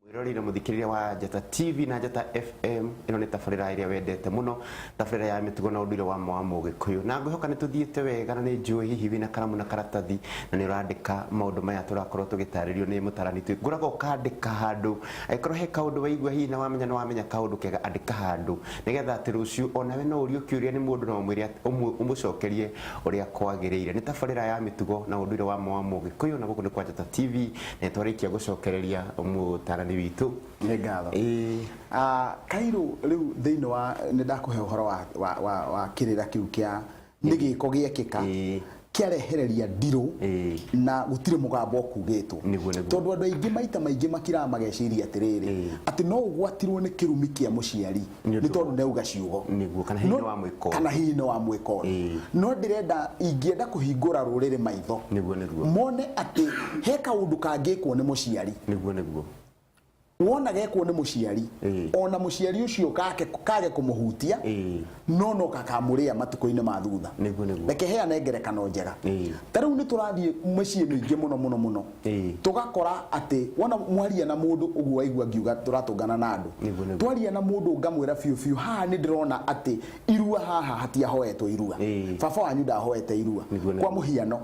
Mwĩroreri na mũthikĩrĩria wa Njata TV na Njata FM, ĩno nĩ tabarĩra ĩrĩa wendete mũno, tabarĩra ya mĩtugo na ũndũire wa ma wa Mũgĩkũyũ. Na ngwĩhoka nĩ tũthiĩte wega na nĩ njũĩ hihi wĩna karamu na karatathi na nĩ ũrandĩka maũndũ maya tũrakorwo tũgĩtarĩrio nĩ mũtarani. Ngũraga ũkandĩka handũ, angĩkorwo he kaũndũ waigua hihi na wamenya nĩ wamenya kaũndũ kega, andĩka handũ nĩgetha atĩ rũciũ onawe no ũrio kĩũria nĩ mũndũ na ũmwĩre ũmũcokerie ũrĩa kwagĩrĩire. Nĩ tabarĩra ya mĩtugo na ũndũire wa ma wa Mũgĩkũyũ na gũkũ nĩ kwa Njata TV. Na nĩtwarĩkia gũcokereria mũtarani witũ. Nĩ ngatho. Ĩĩ. Ah, Kairũ rĩu thĩinĩ wa nĩ ndakũhe ũhoro wa, wa, wa, wa kĩrĩra kĩu kĩa nĩ gĩko gĩekĩka Ĩĩ. kĩarehereria ndirũ Ĩĩ. na gũtirĩ mũgambo ũkugĩtwo. Nĩguo, nĩguo. Tondũ andũ aingĩ maita maingĩ makiraga mageciria atĩrĩrĩ, Ĩĩ. atĩ no ũgwatirwo nĩ kĩrumi kĩa mũciari Nĩ nĩ ũndũ- tondũ nĩauga ciugo. Nĩguo, kana hihi No- nĩ wamwĩka ũndũ. Kana hihi nĩ wamwĩka ũndũ. Ĩĩ. No ndĩrenda ingĩenda kũhingũra rũrĩrĩ maitho. Nĩguo, nĩguo. Mone atĩ he kaũndũ kangĩkwo nĩ mũciari. Nĩguo, nĩguo. Wona gekwo nĩ mũciari, Ĩĩ. ona mũciari ũcio kake kage kũmũhutia, Ĩĩ. no no gakamũrĩa matukũ-inĩ ma thutha. Nĩguo, nĩguo. Reke heane ngerekano njega. Ĩĩ. Ta rĩu nĩ tũrathiĩ mĩciĩ mĩingĩ mũno mũno mũno. Ĩĩ. Tũgakora atĩ wona mwaria na mũndũ ũguo waigua ngiuga tũratũngana na andũ. Nĩguo, nĩguo. Twaria na mũndũ ngamwĩra biũ biũ haha nĩ ndĩrona atĩ irua haha hatiahoetwo irua. Ĩĩ. Baba wanyu ndahoete irua. Nĩguo, nĩguo. Kwa mũhiano,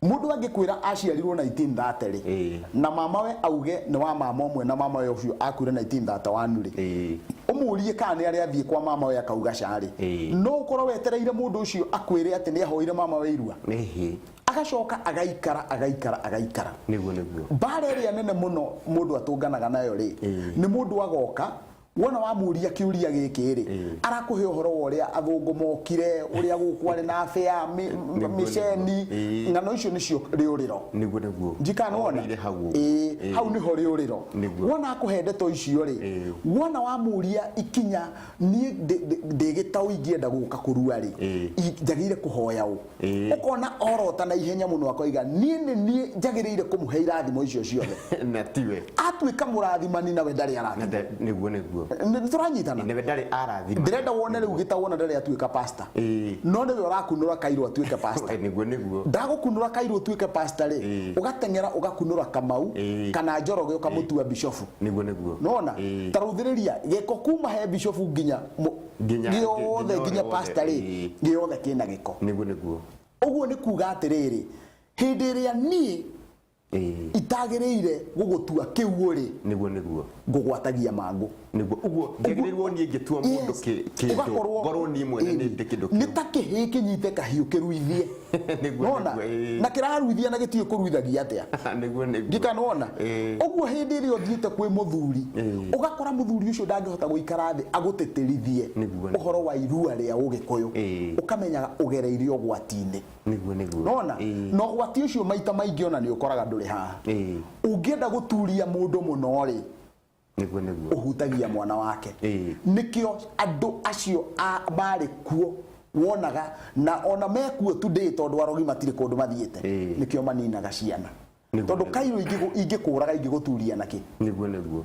mũndũ angĩkwĩra aciarirwo 1930 rĩ, Ĩĩ. na mamawe auge nĩ wa mama ũmwe na mamawe ũcio akuire 1931 rĩ, Ĩĩ. ũmũrie kana nĩ arĩ athiĩ kwa mamawe akauga ca rĩ, Ĩĩ. no ũkorwo wetereire mũndũ ũcio akwĩre atĩ nĩ ahoire mamawe irua. Ĩhĩ. Agacoka agaikara agaikara agaikara. Nĩguo, nĩguo. Mbara ĩrĩa nene mũno mũndũ atũnganaga nayo rĩ, Ĩĩ. nĩ mũndũ agoka wona wamuria kiuria giki ri arakuhe uhoro wa uria athungu mokire uria gukwarĩ na bĩa Nĩguo, mĩceni. nĩguo. Ĩĩ. Ng'ano icio nĩcio rĩũrĩro. Nĩguo, nĩguo. Njikana wona. Orĩire hau ũguo. Ĩĩ, Ĩĩ. hau nĩho rĩũrĩro. Nĩguo. Wona akũhe ndeto icio rĩ, Ĩĩ. wona wamuria ikinya niĩ ndĩ gĩtaũ ingĩenda gũka kũrua rĩ, Ĩĩ. njagĩrĩire kũhoya ũ? Ĩĩ. Ũkona orota na ihenya mũno akoiga niĩ nĩ niĩ njagĩrĩire kũmũhe irathimo icio ciothe. Na tiwe. Atuĩka mũrathimani nawe ndarĩ Na arathima. Nĩguo, nĩguo. Nĩ tũranyitana? Nawe ndarĩ arathima. Ndĩrenda wone rĩu gĩtaũ ona ndarĩ atuĩka pastor. Ĩĩ. No nĩwe ũrakunũra kairũ atuĩke pastor. Nĩguo, nĩguo. Ndagũkunũra kairũ ũtuĩke pastor rĩ, Ĩĩ. ũgateng'era ũgakunũra Kamau Ĩĩ. kana Njoroge ũkamũtua bishofu. Nĩguo, nĩguo. Nona Ĩĩ. ta rũthĩrĩria gĩko kuma he bishofu nginya Nginya- gĩothe nginya nginya ũrĩa pastor rĩ, wothe, ĩĩ. gĩothe kĩna gĩko. Nĩguo, nĩguo. Ũguo nĩ kuga atĩrĩrĩ, hĩndĩ ĩrĩa niĩ Ĩĩ. itagĩrĩire gũgũtua kĩu ũrĩ, Nĩguo, nĩguo. ngũgwatagia mangũ. Nĩguo, ũguo njagĩrĩirwo niĩ ngĩtua mũndũ Yes. kĩndũ, Ũgakorwo- ngorwo niĩ mwene nĩ ndĩ kĩndũ nĩ kĩu. ta kĩhĩĩ kĩnyite kahiũ kĩruithie. Nĩguo, Nona? nĩguo, ĩĩ. Na kĩraruithia na gĩtiũĩ kũruithagia atĩa. Nĩguo, nĩguo. Ngika nĩwona? Ĩĩ. Ũguo hĩndĩ ĩrĩa ũthiĩte kwĩ mũthuri, Ĩĩ. ũgakora mũthuri ũcio ndangĩhota gũikara thĩ agũtĩtĩrithie Nĩguo, nĩguo. ũhoro wa irua rĩa Ũgĩkũyũ. Ĩĩ. Ũkamenyaga ũgereire ũgwati-inĩ. Nĩguo, nĩguo. Nona? Ĩĩ. Na ũgwati ũcio maita maingĩ ona nĩ ũkoraga ndũrĩ haha. Ĩĩ. Ũngĩenda gũturia mũndũ mũno rĩ, Nĩguo, nĩguo. Ũhutagia mwana wake. Ĩĩ. Nĩkĩo andũ acio marĩ kuo wonaga na ona mekuo today tondũ arogi matirĩ kũndũ mathiĩte. Ĩĩ. Nĩkĩo maninaga ciana. Nĩguo, Tondũ nĩguo. kairũ ingĩkũraga ingĩgũturia nakĩ? Nĩguo, nĩguo.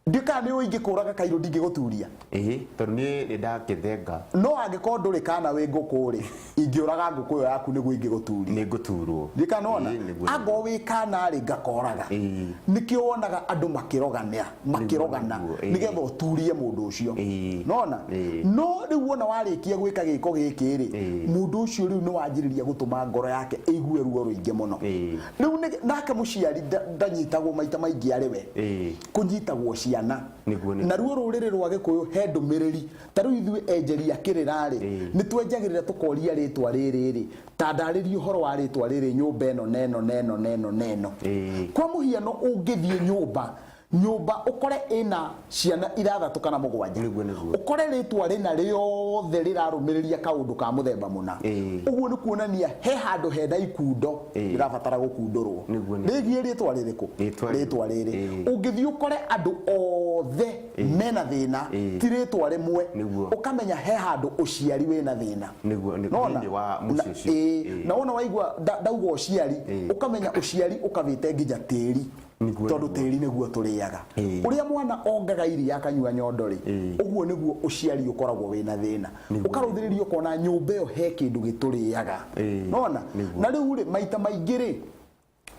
Ndiũĩ kana nĩ ũĩ ingĩkũraga kairũ ndingĩgũturia. Ĩĩ, tondũ niĩ nĩ ndakĩthenga. No angĩkorwo ndũrĩ kana wĩ ngũkũ rĩ, ingĩũraga ngũkũ ĩyo yaku nĩguo ingĩgũturia. Nĩ ngũturwo. Ndiũĩ kana nĩwona? Ĩĩ, nĩguo, nĩguo. Angorwo wĩ kana rĩ, ngakoraga. Ĩĩ. Nĩkĩo wonaga andũ makĩrogana, makĩrogana, Nĩguo, ĩĩ. nĩgetha ũturie mũndũ ũcio. Ĩĩ. Nĩwona? Ĩĩ. No rĩu wona warĩkia gwĩka gĩko gĩkĩ rĩ, Ĩĩ. mũndũ ũcio rĩu nĩ wanjĩrĩria gũtũma ngoro yake ĩigue ruo rũingĩ mũno. Ĩĩ. Rĩu nake mũciari ndanyitagwo maita maingĩ arĩ we. Ĩĩ. Kũnyitagwo ciana. Nĩguo, nĩguo. Naruo rũrĩrĩ rwa Gĩkũyũ he ndũmĩrĩri. Ta rĩu ithuĩ enjeri a kĩrĩra rĩ, Ĩĩ. nĩ twenjagĩrĩra tũkoria rĩtwa rĩrĩ rĩ, ta ndarĩria ũhoro wa rĩtwa rĩrĩ nyũmba ĩno na ĩno na ĩno na ĩno na ĩno. Ĩĩ. Kwa mũhiano ũngĩthiĩ nyũmba, nyũmba ũkore ĩna ciana ithathatũ kana mũgwanja. Nĩguo, nĩguo. Ũkore rĩtwa rĩna rĩothe rĩrarũmĩrĩria kaũndũ ka mũthemba mũna. Ĩĩ. Ũguo nĩ kuonania he handũ hena ikundo Ĩĩ. rĩrabatara gũkundũrwo. Nĩguo, nĩguo. Rĩgiĩ rĩtwa rĩrĩkũ? Rĩtwa rĩrĩ. Rĩtwa rĩrĩ. Ĩĩ. Ũngĩthiĩ ũkore andũ othe mena thĩna, Ĩĩ. ti rĩtwa rĩmwe, Nĩguo. ũkamenya he handũ ũciari wĩna thĩna. Nĩguo, nĩ- Nona? thĩinĩ wa mũciĩ Na- ũcio. ĩĩ. Ĩĩ. Na wona waigua ndauga ũciari, Ĩĩ. ũkamenya ũciari ũkabĩte nginya tĩri. Nĩguo, Tondũ nĩguo. tĩri nĩguo tũrĩaga. Ĩĩ. Ũrĩa mwana ongaga iria akanyua nyondo rĩ, Ĩĩ. ũguo nĩguo ũciari ũkoragwo wĩna thĩna. Nĩguo. Ũkarũthĩrĩria ũkona nyũmba ĩyo he kĩndũ gĩtũrĩaga. Ĩĩ. Nona? Nĩguo. Na rĩu rĩ, maita maingĩ rĩ,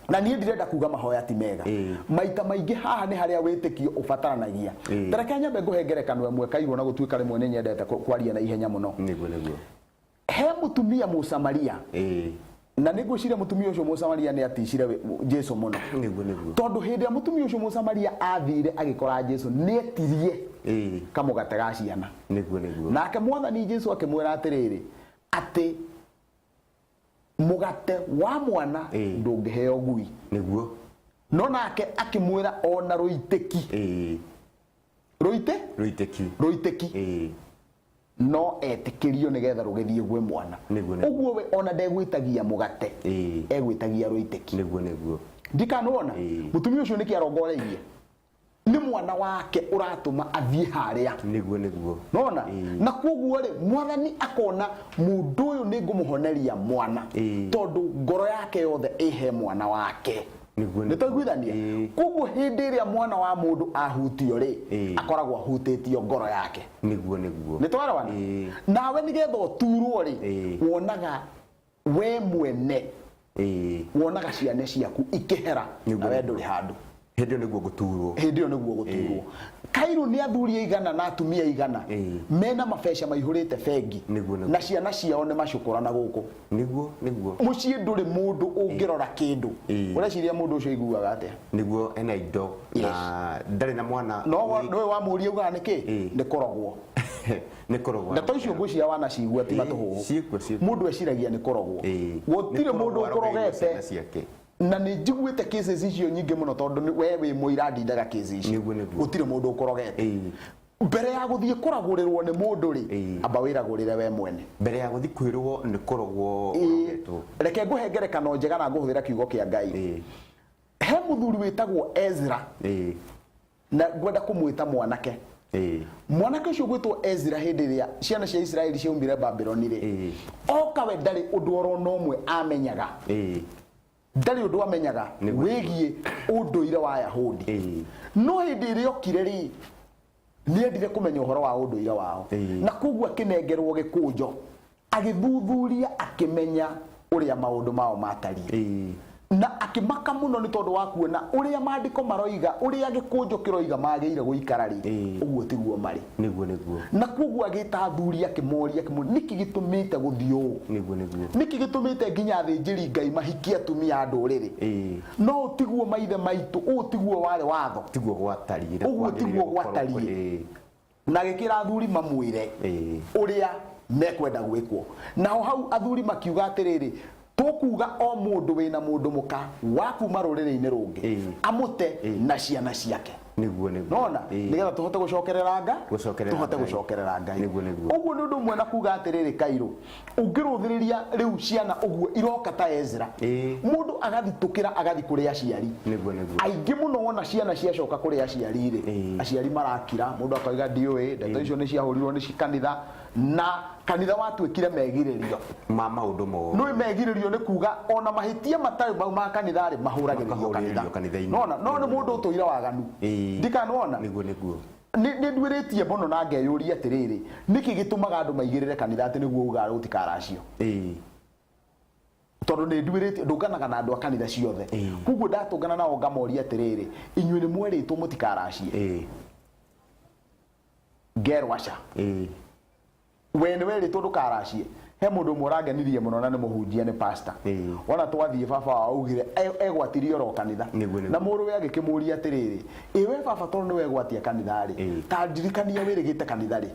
Na niĩ ndirenda kuga mahoya ti mega. Maita maingĩ haha nĩ harĩa wĩtĩkio ũbataranagia. Tareke nyambe ngũhe ngerekano ĩmwe kairwo, na gũtuĩka rĩmwe nĩ nyendete kwaria na ihenya mũno. Nĩguo nĩguo. He mũtumia Mũsamaria, na nĩ ngwĩciria mũtumia ũcio Mũsamaria nĩ aticire Jesu mũno, Nĩguo nĩguo. tondũ hĩndĩ ĩrĩa mũtumia ũcio Mũsamaria athire agĩkora Jesu, nĩ etirie kamũgate ga ciana. Nĩguo nĩguo. Nake Mwathani Jesu akĩmwĩra atĩrĩrĩ, atĩ mũgate wa mwana ndũngĩheo ngui. No nake akĩmwĩra ona rũitĩki, rũitĩ Rũitĩki. Rũitĩki no etĩkĩrio nĩgetha rũgĩthiĩ gwĩ mwana. Nĩguo, nĩguo. Ũguo we ona ndegwĩtagia mũgate, egwĩtagia rũitĩki. Nĩguo nĩguo. Ndikanona mũtumia ũcio nĩkĩ arongoreirie nĩ mwana wake ũratũma athiĩ harĩa. Nĩguo nĩguo. Nona na koguo rĩ, Mwathani akona mũndũ ũyũ nĩ ngũmũhoneria mwana, tondũ ngoro yake yothe ĩhe mwana wake. Nĩguo. Nĩ twaiguithania? Koguo hĩndĩ ĩrĩa mwana wa mũndũ ahutio rĩ, akoragwo ahutĩtio ngoro yake. Nĩguo nĩguo. Nĩ twarewana? Nawe nĩgetha ũturwo rĩ, wonaga we mwene, wonaga ciana ciaku ikĩhera na we ndũrĩ handũ. Hĩndĩ ĩyo nĩguo ngũturwo. Hĩndĩ ĩyo nĩguo gũturwo. Kairu nĩ athuri aigana na atumia aigana mena mabeca maihũrĩte bengi, Nĩguo, nĩguo. na ciana ciao nĩ macũkũra na gũkũ. Nĩguo nĩguo. Mũciĩ ndũrĩ mũndũ ũngĩrora kĩndũ. Ũreciria mũndũ ũcio aiguaga atĩa? Nĩguo, ena indo na ndarĩ na mwana. No nĩwe wamũria ugaga nĩkĩ? Nĩ kũrogwo. Nĩ kũrogwo. Ndeto icio ngwĩciria wanacigua ti matũhũhũ. Ciĩkuo, ciĩkuo. Mũndũ eciragia nĩ kũrogwo. Gũtirĩ Nĩ mũndũ kũrogwo arogeirwo ũkũrogete. ciana ciake. Na nĩ njiguĩte cases icio nyingĩ mũno, tondũ we wĩ mũira ndindaga cases icio. Nĩguo, nĩguo. Gũtirĩ mũndũ ũkũrogete. Mbere ya gũthiĩ kũragũrĩrwo nĩ mũndũ rĩ, amba wĩragũrĩre we mwene. Mbere ya gũthiĩ kwĩrwo nĩ kũrogwo ũrogetwo. Reke ngũhe ngerekano njega na ngũhũthĩra kiugo kĩa Ngai. He mũthuri wĩtagwo Ezra, na ngwenda kũmwĩta mwanake. Mwanake ũcio gwĩtwo Ezra, hĩndĩ ĩrĩa ciana cia Isiraeli ciaumire Babuloni rĩ, oka we ndarĩ ũndũ oro na ũmwe amenyaga. Ndarĩ ũndũ amenyaga wĩgiĩ ũndũire wa Ayahudi. No hĩndĩ ĩrĩa okire rĩ, nĩendire kũmenya ũhoro wa ũndũire wao, na koguo akĩnengerwo gĩkũnjo, agĩthuthuria, akĩmenya ũrĩa maũndũ mao matariĩ, na akĩmaka mũno nĩ tondũ wa kuona ũrĩa maandĩko maroiga, ũrĩa gĩkũnjo kĩroiga magĩrĩire gũikara rĩ, ũguo tiguo marĩ. Nĩguo nĩguo. Na koguo agĩta athuri, akĩmoria, akĩmoria nĩkĩ gĩtũmĩte gũthiĩ ũũ, Nĩguo nĩguo. nĩkĩ gĩtũmĩte nginya athĩnjĩri Ngai mahikie atumia a ndũrĩrĩ? No ũũ tiguo maithe maitũ, ũũ tiguo warĩ watho. Tiguo gwatariĩ na Ũguo kwagĩrĩire tiguo gũkorwo. gwatariĩ. Na agĩkĩra athuri mamwĩre ũrĩa mekwenda gwĩkwo. Naho hau athuri makiuga atĩrĩrĩ, tũkuga o mũndũ wĩna mũndũ mũka wa kuma rũrĩrĩ-inĩ rũngĩ amũte na ciana ciake. Nĩguo nĩguo. Nona nĩgetha tũhote gũcokerera nga Gũcokerera tũhote Ngai. gũcokerera Ngai. Nĩguo, nĩguo. Ũguo nĩ ũndũ ũmwe na kuga atĩrĩrĩ, kairũ ũngĩrũthĩrĩria rĩu ciana ũguo iroka ta Ezra, mũndũ agathitũkĩra agathi kũrĩ aciari. Nĩguo nĩguo. Aingĩ mũno wona ciana ciacoka kũrĩ aciari rĩ, aciari marakira, mũndũ akoiga ndiũĩ, ndeto icio nĩ ciahũrirwo nĩ kanitha, na kanitha watuĩkire megirĩrio ma maũndũ mothe. Nĩ megirĩrio nĩ kuga ona mahĩtia matarĩ mau ma kanitha rĩ, mahũragĩrĩrio kanitha. Makahũrĩrĩrio kanitha-inĩ. Nona no nĩ mũndũ ũtũire waganu. Ndikanona Nĩguo nĩguo. Nĩ nduĩrĩtie mũno na ngeyũria atĩrĩrĩ, nĩkĩ gĩtũmaga andũ maigĩrĩre kanitha atĩ nĩguo uga gũtikaracio? Tondũ nĩ nduĩrĩtie ndũnganaga na andũ a kanitha ciothe. Koguo ndatũngana nao ngamoria atĩrĩrĩ, inyuĩ nĩ mwerĩtwo mũtikaracie? Ngerwo aca. We nĩ werĩtwo ndũkaracie? He mũndũ ũmwe ũrangenirie mũno na nĩ mũhunjia, nĩ pastor. Wona twathiĩ, baba wao augire egwatirie oro kanitha. Nĩguo, nĩguo. Na mũrũwe agĩkĩmũria atĩrĩrĩ, ĩ we baba, tondũ nĩ wegwatia kanitha rĩ, ta ndirikania wĩrĩgĩte kanitha rĩ?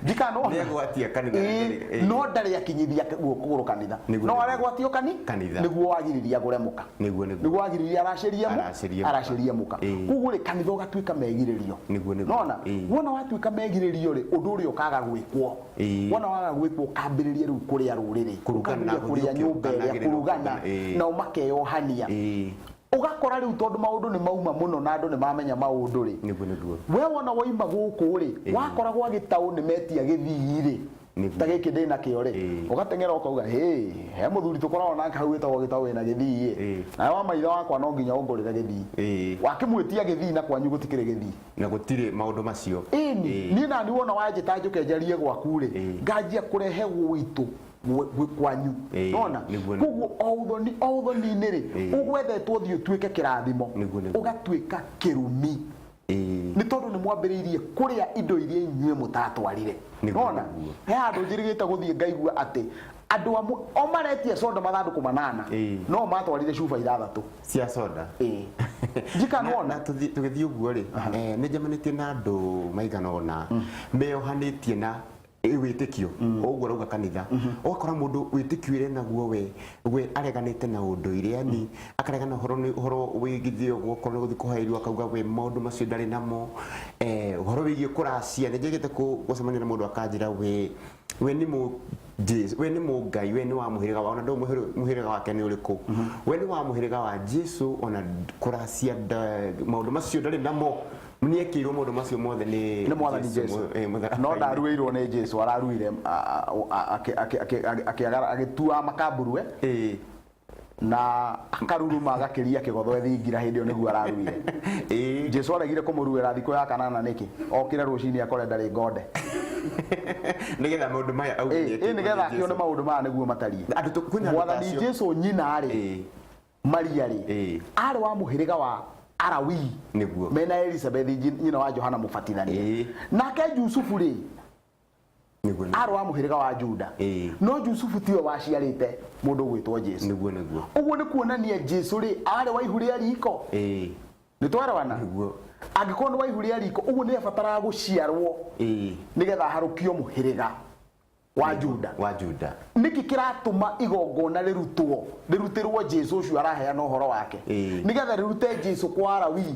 Ndikanona. Nĩegwatia kanitha rĩ, No ndarĩ akinyithia guoko kũgũrũ kanitha. Nĩguo, No nĩguo. aregwatio Kanitha. nĩguo wagiririe agũre mũka. Nĩguo nĩguo. Nĩguo wagiririe aracĩrie mu Aracĩrie mũka. Aracĩrie mũka. Koguo rĩ, kanitha ũgatuĩka megirĩrio. Nĩguo, nĩguo. Nona wona watuĩka megirĩrio rĩ, ũndũ ũrĩa ũkaga gwĩkwo, wona waga gwĩkwo, ũkambĩrĩria rĩu kũrĩa rũrĩrĩ, Kũrugana, ũkambĩrĩria kũrĩa gũthiĩ nyũmba ĩrĩa ũkĩũnganagĩrĩra, kũrugana, nao makeyohania. Ũgakora rĩu tondũ maũndũ nĩ mauma mũno na andũ nĩ mamenya maũndũ rĩ, Nĩguo nĩguo. we wona waima gũkũ rĩ, wakora gwa gĩtaũ nĩ metia gĩthii rĩ, ta gĩkĩ ndĩ nakĩo rĩ, ũgateng'era ũkauga, hĩ, he mũthuri tũkoragwo nake hau wĩtagwo gĩtaũ wĩna gĩthii ĩ, nawe wa maithe wakwa no nginya ũngũrĩre gĩthii. Wakĩmwĩtia gĩthii na kwanyu gũtikĩrĩ gĩthii. Na gũtirĩ maũndũ macio. Ĩni niĩ nani wona wanjĩta njũke njarie gwaku rĩ, nganjia kũrehe gwitũ. Kwanyu. Nona koguo o uthoni o uthoni-inĩ rĩ, ũgwethetwo ũthiĩ ũtuĩke kĩrathimo, ũgatuĩka kĩrumi, nĩ tondũ nĩ mwambĩrĩirie kũrĩa indo iria inyuĩ mũtatwarire. Nona he handũ njĩrĩgĩte gũthiĩ ngaigua atĩ andũ amwe o maretia soda mathandũkũ 8, no matwarire cuba 6 cia soda. Njika nĩwona. Tũgĩthiĩ ũguo rĩ, nĩ njemanĩtie na andũ maigana ũna meyohanĩtie na wĩtĩkio ũguo ũrauga kanitha, ũgakora mũndũ wĩtĩkio ũrĩa naguo we areganĩte na ũndũire, yani akaregana ũhoro nĩ ũhoro wĩgiĩ ũguo, okorwo nĩ gũthiĩ kũhoya irio akauga we maũndũ macio ndarĩ namo. Ũhoro wĩgiĩ kũracia, nĩ njagĩte gũcemania na mũndũ akanjĩra we nĩ mũ Jesu, we nĩ mũngai, we nĩ wa mũhĩrĩga wa, ona ndũĩ mũhĩrĩga wake nĩ ũrĩkũ, we nĩ wa mũhĩrĩga wa Jesu, ona kũracia maũndũ macio ndarĩ namo, nĩ ekĩirwo maũndũ macio mothe nĩ nĩ Mwathani Jesu. Mũtharaba-inĩ. No ndaruĩirwo nĩ Jesu, araruire agĩtua makamburwe na akaruruma agakĩria kĩgotho ethingira, hĩndĩ ĩyo nĩguo araruire. Jesu aregire kũmũruĩra thikũ ya kanana nĩkĩ? Okĩre rũcinĩ akore ndarĩ ngonde. Nĩgetha maũndũ maya auge nĩ ekĩirwo nĩgetha nĩ akĩone Jesu. Maũndũ maya nĩguo matariĩ. Andũ kwĩna andũ ta Mwathani acio. Jesu nyina rĩ, Maria rĩ, arĩ wa mũhĩrĩga wa Arawii mena Elizabeth, nyina wa Johana Mũbatithania. Nake Jusufu rĩ, arĩ wa mũhĩrĩga wa Juda. No Jusufu tiwe waciarĩte mũndũ ũgwĩtwo Jesu. Nĩguo nĩguo. Ũguo nĩ kuonania Jesu rĩ, arĩ wa ihu rĩa riko. Nĩ twarewana? Nĩguo. Angĩkorwo nĩ wa ihu rĩa riko, ũguo nĩ abataraga gũciarwo nĩgetha aharũkio mũhĩrĩga wa Juda. Wa Juda. Nĩkĩ kĩratũma igongona rĩrutwo, rĩrutĩrwo Jesu ũcio araheana ũhoro wake? Nĩgetha rĩrute Jesu kwa Arawii,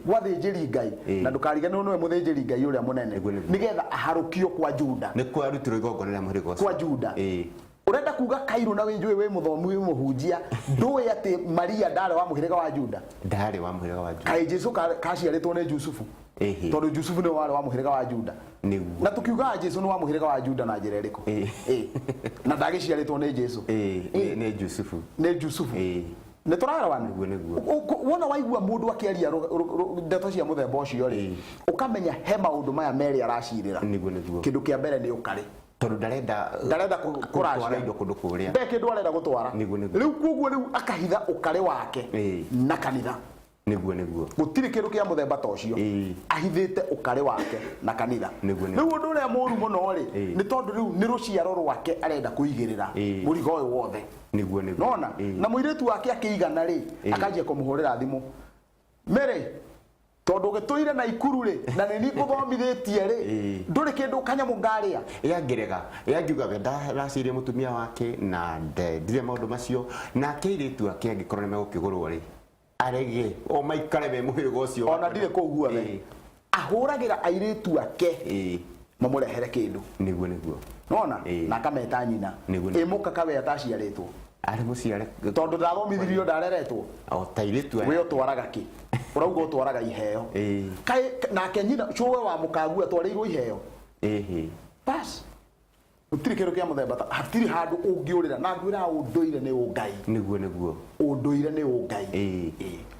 gwa thĩnjĩri Ngai, na ndũkariganĩrwo nĩwe mũthĩnjĩri Ngai ũrĩa mũnene, Nĩguo, nĩguo. nĩgetha aharũkio kwa Juda. Nĩ kwarutirwo igongona rĩa mũhĩrĩga ũcio. Kwa Juda. Ũrenda kuga Kairũ, na wĩnjũĩ wĩ mũthomi, wĩ mũhunjia, ndũĩ atĩ Maria ndarĩ wa mũhĩrĩga wa Juda? Ndarĩ wa mũhĩrĩga wa Juda. Kaĩ Jesu kaciarĩtwo nĩ Jusufu? Tondũ Jusufu nĩwe warĩ wa mũhĩrĩga wa Juda. Na tũkiugaga Jesu nĩ wa mũhĩrĩga wa Juda na njĩra ĩrĩkũ? Na ndagĩciarĩtwo nĩ Jesu. Nĩ Jusufu. Nĩ Jusufu. Nĩ tũrarewana? Nĩguo, nĩguo. Wona waigua mũndũ akĩaria ndeto cia mũthemba ũcio rĩ, ũkamenya he maũndũ maya merĩ aracirĩra. Nĩguo, nĩguo. Kĩndũ kĩa mbere nĩ ũkarĩ. Tondũ ndarenda ndarenda gũtwara kũracia indo kũndũ kũrĩa. Ndarĩ kĩndũ arenda gũtwara. Nĩguo, nĩguo. Rĩu koguo rĩu akahitha ũkarĩ wake na kanitha. Nĩguo, nĩguo. Gũtirĩ kĩndũ kĩa mũthemba ta ũcio. Ahithĩte ũkarĩ wake na kanitha. Nĩguo, nĩguo. Rĩu ũndũ ũrĩa mũru mũno rĩ, nĩ tondũ rĩu nĩ rũciaro rwake arenda kũigĩrĩra mũrigo ũyũ wothe. Nĩguo, nĩguo. Nona na mũirĩtu wake akĩigana rĩ, akanjia kũmũhũrĩra thimũ, Mary, tondũ ũgĩtũire na ikuru rĩ, na nĩ niĩ ngũthomithĩtie rĩ, ndũrĩ kĩndũ kanyamũ ngarĩa. Yangĩrega, yangiuga we ndaracirie mũtumia wake na ndendire maũndũ macio, nake airĩtu ake angĩkorwo nĩ megũkĩgũrwo rĩ, arege o maikare me mũhĩrĩga ũcio. Ona ndirĩ kũu guothe. Ahũragĩra airĩtu ake mamũrehere kĩndũ. Nĩguo, nĩguo. Nona na akameta nyina. Nĩguo, nĩguo. Ĩ mũkaka we ataciarĩtwo? Arĩ mũciare. Tondũ ndathomithirio, ndareretwo. O ta airĩtu aya. We ũtwaraga kĩ? Ũrauga ũtwaraga iheo. Kaĩ nake nyina cũwe wa mũkagu atwarĩirwo iheo? Ĩhĩ. Bas, gũtirĩ kĩndũ kĩa mũthemba ta, hatirĩ handũ ũngĩũrĩra, na ngwĩra ũndũire nĩ ũngai. Nĩguo, nĩguo. Ũndũire nĩ ũngai.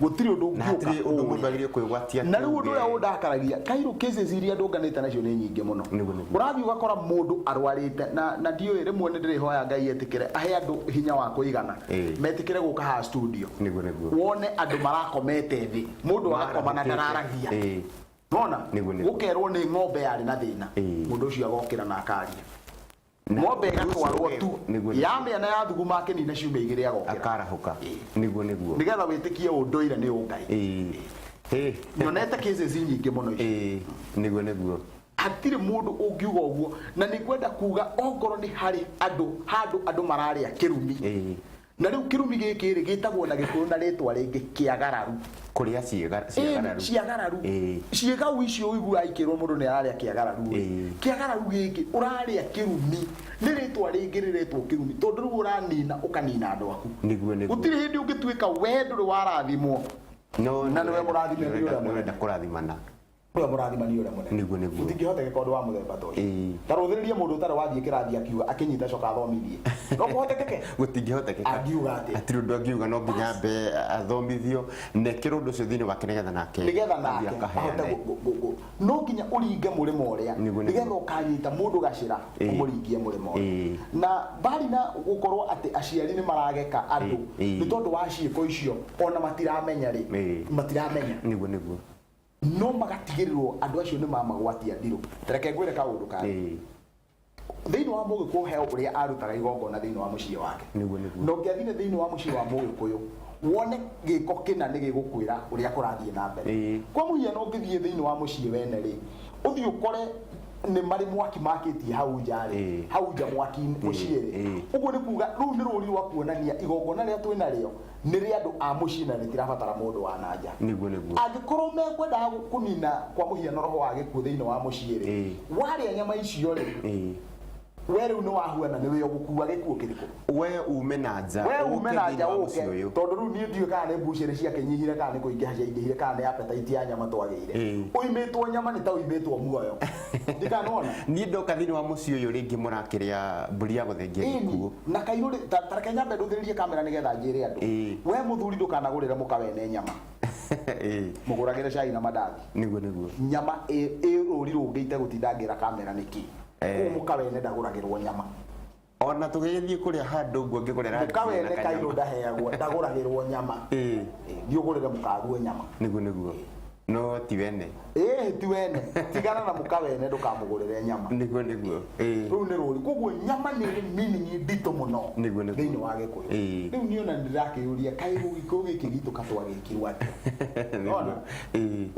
Gũtirĩ ũndũ Na ũngĩũka hatirĩ ũndũ mũndũ ũũrĩre. agĩrĩire kwĩgwatia. Na rĩu ũndũ ũrĩa ũndakaragia Kairũ, cases iria ndũnganĩte nacio nĩ nyingĩ mũno. Nĩguo, nĩguo. Ũrathiĩ ũgakora mũndũ arwarĩte, na ndiũĩ, rĩmwe nĩ ndĩrĩhoya Ngai etĩkĩre ahe andũ hinya wa kũigana metĩkĩre gũka haha studio. Nĩguo, nĩguo. Wone andũ marakomete thĩ, mũndũ agakoma na ndararagia. Nona Nĩguo, nĩguo. gũkerwo nĩ ng'ombe yarĩ na thĩna, mũndũ ũcio agokĩra na akaria, ng'ombe ĩgatwarwo tu. Nĩguo, nĩguo. Ya mĩana ya thuguma akĩnina ciumia 2 agokĩra. Akarahũka. Nĩguo, nĩguo. Nĩgetha wĩtĩkie ũndũire nĩ ũngai. Nyonete cases nyingĩ mũno ici. Nĩguo, nĩguo. Hatirĩ mũndũ ũngiuga ũguo, na nĩ ngwenda kuga ongorwo nĩ harĩ andũ handũ andũ mararĩa kĩrumi, na rĩu kĩrumi gĩkĩ rĩ, gĩtagwo na Gĩkũyũ na rĩtwa rĩngĩ kĩagararu. Kũrĩa ciĩgararu. Ciagararu. Ciĩgau icio ũiguaga ikĩrwo mũndũ nĩ ararĩa kĩagararu rĩ. Kĩagararu gĩkĩ ũrarĩa kĩrumi nĩ rĩtwa rĩngĩ rĩretwo kĩrumi, tondũ rĩu ũranina ũkanina andũ aku. Nĩguo, nĩguo. Gũtirĩ hĩndĩ ũngĩtuĩka we ndũrĩ warathimwo No na nĩwe mũrathime nĩ ũrĩa nĩ mũnene. ũrenda kũrathimana. Ũrĩa mũrathimani ũrĩa mũnene. Nĩguo, nĩguo. Gũtingĩhotekeka ũndũ wa mũthemba ta ũcio. Ta rũthĩrĩrie mũndũ ũtarĩ wathiĩ kĩrathi akiuga akĩnyita coka athomithie. No kũhotekeke? Gũtingĩhotekeka. Angiuga atĩa? Hatirĩ ũndũ angiuga, no nginya ambe athomithio na ekĩrwo ũndũ ũcio thĩinĩ wake nĩgetha nake nĩgetha athiĩ nake ahote akaheane. No nginya ũringe mũrĩmo ũrĩa Nĩguo, nĩguo. nĩgetha ũkanyita mũndũ gacĩra ũmũringie mũrĩmo ũrĩa. Na mbali na gũkorwo atĩ aciari nĩ marageka andũ nĩ tondũ wa ciĩko icio ona matiramenya rĩ, matiramenya. Nĩguo, nĩguo. No magatigĩrĩrwo andũ acio nĩ mamagwatia ndirũ. Reke ngwĩre kaũndũ kangĩ. Thĩinĩ wa Mũgĩkũyũ he ũrĩa arutaga igongona thĩinĩ wa mũciĩ wake. Nĩguo, nĩguo. Na ũngĩathire thĩinĩ wa mũciĩ wa Mũgĩkũyũ wone gĩko kĩna nĩ gĩgũkwĩra ũrĩa kũrathiĩ na mbere. Kwa mũhiano ũngĩthiĩ thĩinĩ wa mũciĩ wene rĩ, ũthiĩ ũkore nĩ marĩ mwaki makĩtie hau nja rĩ, hau nja mwaki mũciĩ rĩ. Ũguo nĩ kuga rũu nĩ rũri rwa kuonania igongona rĩrĩa twĩ narĩo nĩ rĩa andũ a mũciĩ na rĩtirabatara mũndũ wa na nja. Nĩguo, nĩguo. Angĩkorwo mekwendaga kũnina kwa mũhiano roho wa gĩkuũ thĩinĩ wa mũciĩ rĩ, warĩa nyama icio rĩ, we rĩu nĩ wahuana nĩwe ũgũkua gĩkuũ kĩrĩkũ? We ume na nja, we ume ũke na thĩinĩ nja wa ũke, mũciĩ ũyũ. Tondũ rĩu niĩ ndiũĩ kana nĩ mbucĩrĩ ciakĩnyihire kana nĩ kũingĩha ciaingĩhire kana nĩ appetite ya nyama twagĩire. Ũimĩtwo nyama nĩ ta ũimĩtwo muoyo. Ndikanona. Niĩ ndoka thĩinĩ wa mũciĩ ũyũ rĩngĩ mũrakĩrĩa mbũri ya gũthengia Ĩni, gĩkuũ. na kairũ rĩ, ta reke nyambe ndũthĩrĩrie kamera nĩgetha njĩre andũ. We mũthuri ndũkanagũrĩre mũka wene nyama. Mũgũragĩre cai na mandathi. Nĩguo, nĩguo. Nyama ĩ rũri rũngĩ itegũtinda ngĩra kamera nĩkĩ. Kũu mũka wene ndagũragĩrwo nyama. Ona tũgĩthiĩ kũrĩa handũ ũguo ngĩgũrĩra Mũka nginya wene na kairũ kanyama. ndaheagwo, ndagũragĩrwo nyama. Thiĩ ũgũrĩre mũkaguo nyama. Nĩguo, nĩguo. No ti wene. Ti wene. Tigana na mũka wene ndũkamũgũrĩre nyama. Nĩguo, nĩguo. Rũu nĩ rũri. Koguo nyama nĩ ĩrĩ meaning nditũ mũno Nĩguo, nĩguo. thĩinĩ wa Gĩkũyũ. Rĩu niĩ ona nĩndĩrakĩyũria kaĩ Gĩkũyũ gĩkĩ gitũ katwagĩkirwo atĩa? Nĩguo. Ona?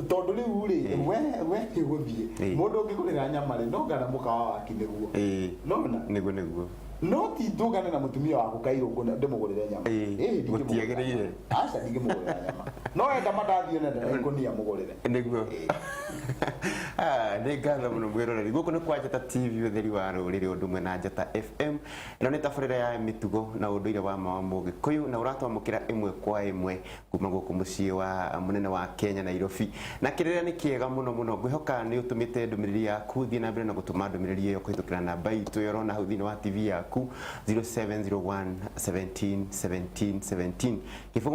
Tondũ rĩu rĩ, we nĩũgũthiĩ. Mũndũ ũngĩgũrĩra nyama rĩ, no ngana mũkawa waki nĩguo. Nona? Nĩguo, nĩguo. No ti ndũngane na mũtumia waku kairũ ndĩmũgũrĩre nyama. Ndingĩmũgũrĩra Gũtiagĩrĩire. nyama. Aca, ndingĩmũgũrĩra nyama. No enda mandathi ona ndara ikũnia mũgũrĩre. Nĩguo. Nĩ ngatho mũno mwĩroreri. Gũkũ nĩ kwa Njata TV, ũtheri wa rũrĩrĩ ũndũ ũmwe na Njata FM. Ĩno nĩ tabarĩra ya mĩtugo na ũndũire wa ma wa Mũgĩkũyũ na ũratwamũkĩra ĩmwe kwa ĩmwe kuma gũkũ mũciĩ wa mũnene wa Kenya Nairobi. Na kĩrĩra nĩ kĩega mũno mũno. Ngwĩhoka nĩ ũtũmĩte ndũmĩrĩri yaku, thiĩ na mbere na gũtũma ndũmĩrĩri ĩyo kũhĩtũkĩra namba itũ ĩyo ũrona hau thĩinĩ wa TV yaku 0701 17 17 17. 0 7 0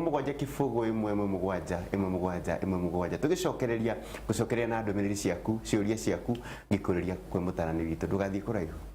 1 1 7 1 7 1 7. Tũgĩcokereria gũcokereria na ndũmĩrĩri ciaku, ciũria ciaku, ngĩkũrĩria kwĩ mũtarani witũ. Ndũgathiĩ kũraihu.